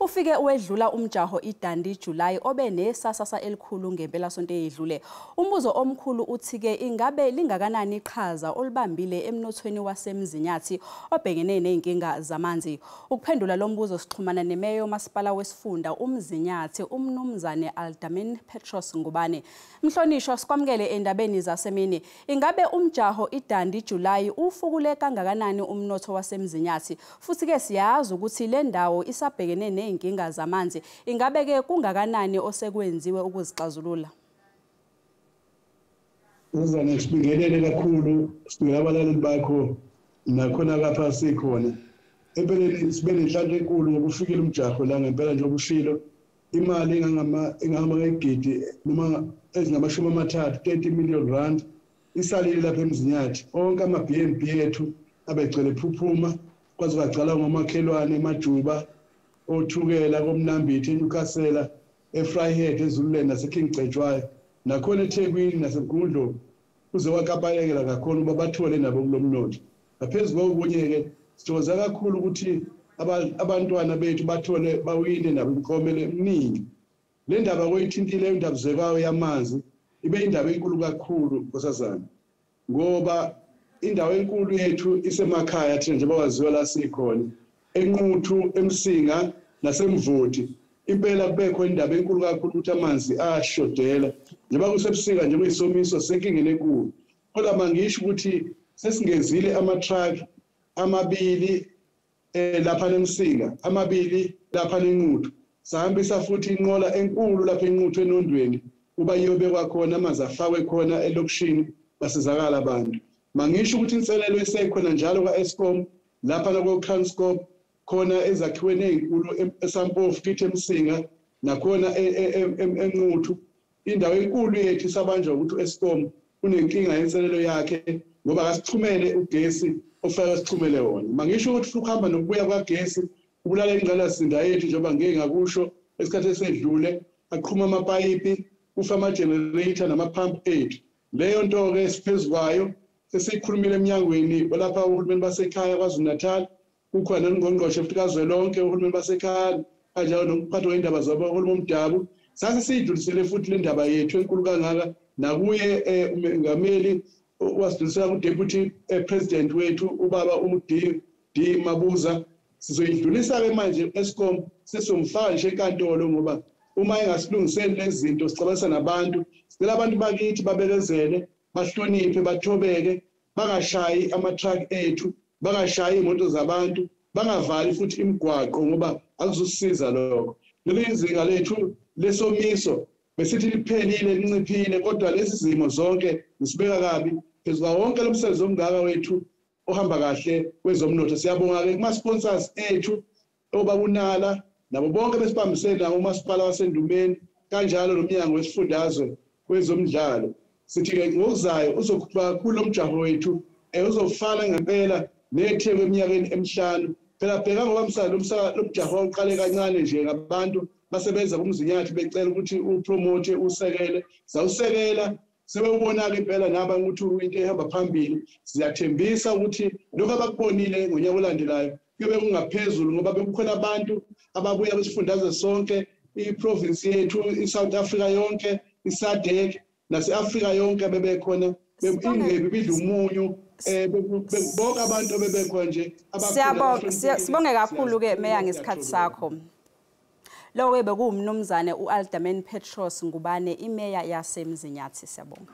Ufike uwedlula umjaho iDundee July obe nesasasa elikhulu ngempelasonto eyedlule. Umbuzo omkhulu uthi-ke ingabe lingakanani iqhaza olubambile emnothweni waseMzinyathi obhekene nezinkinga zamanzi. Ukuphendula lo mbuzo sixhumana nemeya yomasipala wesifunda uMzinyathi uMnumzane Alderman Petros Ngubane. Mhlonishwa, sikwamukele endabeni zasemini. Ingabe umjaho iDundee July ufukule kangakanani umnotho waseMzinyathi? Futhi-ke siyazi ukuthi le ndawo isabhekene nezinkinga zamanzi. Ingabe-ke kungakanani osekwenziwe ukuzixazulula? Uzane, sibingelele kakhulu, sibingelela abalaleli bakho nakhona lapha sikhona. Empeleni sibe nenhlanhla enkulu ngoba ufikile umjaho la ngempela njengoba ushilo, imali engangama-igidi noma ezingama-30, 30 million rand isalile lapha eMzinyathi. Onke ama-B&B ethu abegcwele phuphuma, kwaze kwagcwala ngomakhelwane eMajuba, oThukela, koMnambithi, eNewcastle, eVryheid, eZululand naseKing Cetshwayo, nakhona eThekwini naseMgungundlovu, kuze kwakabalekela kakhona ukuba bathole nabo kulo mnotho. Ngaphezu kokunye-ke sithokoza kakhulu ukuthi abantwana bethu bathole bawine nabo imiklomelo eminingi. Le ndaba koyithintile indaba zekwayo yamanzi ibe indaba enkulu kakhulu nkosazana, ngoba indawo enkulu yethu isemakhaya thina njengoba waziwa la sikhona, eNquthu, eMsinga naseMvoti. Impela kubekho indaba enkulu kakhulu ukuthi amanzi ayashodela njengoba kusebusika nje kuyisomiso senkingeni enkulu. Kodwa mangisho ukuthi sesingezile ama-truck amabili lapha eMsinga, amabili lapha eNquthu, sahambisa futhi inqola enkulu lapha eNquthu eNondweni kuba iyobekwa khona amanzi afakwe khona elokishini basizakala abantu. Mangisho ukuthi inselelo esekhona njalo kwa-Eskom lapha nako-Transcorp khona ezakhiweni ey'nkulu eSampofu kithi eMsinga nakhona eNquthu. Indawo enkulu yethu isabanjwa ukuthi u-Eskom unenkinga yenselelo yakhe ngoba akasixhumele ugesi ofake sixhumele wona. Mangisho ukuthi ukuhamba nokubuya kwagesi kubulala ingqalasizinda yethu njengoba ngeke ngakusho esikhathi esedlule, aqhuma amapayipi, kufa ama-generator nama-pump ethu. Leyo nto-ke siphezu kwayo sesiyikhulumile emnyangweni walapha uhulumeni basekhaya KwaZulu-Natal, kukhona nongqongqoshe futhi kazwelonke uhulumeni basekhaya kanjalo nokuphathwa kwendaba zabaholi bomdabu. Sase siyidlulisele futhi le ndaba yethu enkulu kangaka nakuye umengameli wasidlulisela ku-deputy president wethu ubaba uD D Mabuza. Sizoyidlulisa-ke manje Eskom, sesiyomfaka nje enkantolo ngoba uma engasilungiseli lezi zinto sixabanisa nabantu. Sicela abantu bakithi babekezele, bahloniphe, bathobeke, bangashayi ama-truck ethu, bangashayi iy'moto zabantu, bangavali futhi imigwaqo ngoba akuzusisiza lokho. Leli zinga lethu lesomiso besithi liphelile, linciphile, kodwa lezi zimo zonke zisibeka kabi phezu kwawo wonke lo msebenzi omngaka wethu ohamba kahle kwezomnotho. Siyabonga-ke kuma-sponsors ethu obabunala nabo bonke besibambisene nawo umasipala waseNdumeni kanjalo nomnyango wesifundazwe kwezomdlalo. Sithi-ke ngokuzayo uzokhuphuka kakhulu lo mjaho wethu, uzofana ngempela neTheku eminyakeni emihlanu. Phela bheka ngoba lo mjaho wawuqale kancane nje ngabantu basebenza kuMzinyathi becela ukuthi upromote usekele, sawusekela sebewubona-ke impela naba ukuthi into ehamba phambili. Siyathembisa ukuthi lokhu abakubonile ngonyaka olandelayo kuyobe kungaphezulu ngoba bekukhona abantu ababuya kwisifundazwe sonke, i-province yethu, i-South Africa yonke, i-SADC nase-Afrika yonke bebekhona, ingebi bidla umunyu, bonke abantu abebekhona nje. Siyabonga, sibonge kakhulu-ke meya ngesikhathi sakho. Lowo bekuwumnumzane u-Alderman Petros Ngubane, imeya yaseMzinyathi. Siyabonga.